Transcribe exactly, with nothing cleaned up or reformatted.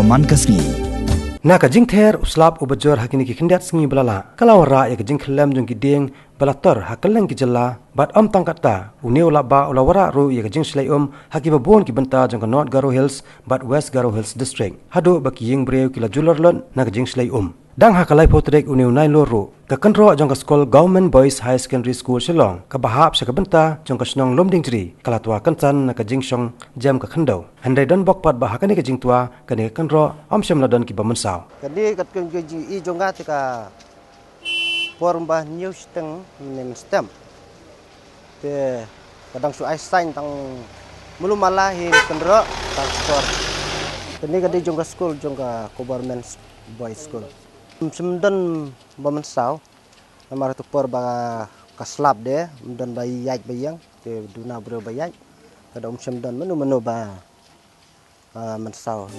man ka sngi. Na ka jingther u slap uba jur ha kine ki khyndiat sngi ba la lah, ka la wanrah ïa ka jingkhyllem jong ki dieng ba la tor ha kylleng ki jylla, bad ym tang katta, une u laba u la wanrah ruh ïa ka jingshlei um ha kiba bun ki bynta jong ka North Garo Hills bad West Garo Hills District, haduh ba ki ïing briew ki la julor lut na ka jingshlei um. Dang ha ka laiphew tarik une u Nailur ruh, ka kynroh jong ka skul Government Boys Higher Secondary School Shillong, kaba hap sha ka bynta jong ka shnong Lumdiengjri, ka la twa kynsan na ka jingshong jem ka khyndew. Hynrei don bok pat ba ha kane ka jingtwa kane ka kynroh ym shym la don kiba mynsaw. Kane ka jingïohi jong nga te ka por ba hynñiew shiteng mynne mynstep. Te ka dang shu ai sign tang mulu mala hi kynroh tang skor. Kane ka dei jong ka skul jong ka Government Boys School. Ym shym don ba mynsaw. Namar tu por ba ka slap de, ym don ba ïaid ba ïeng, te duna briew ba ïaid. Ka da ym shym don mano mano ba, ah, mynsaw.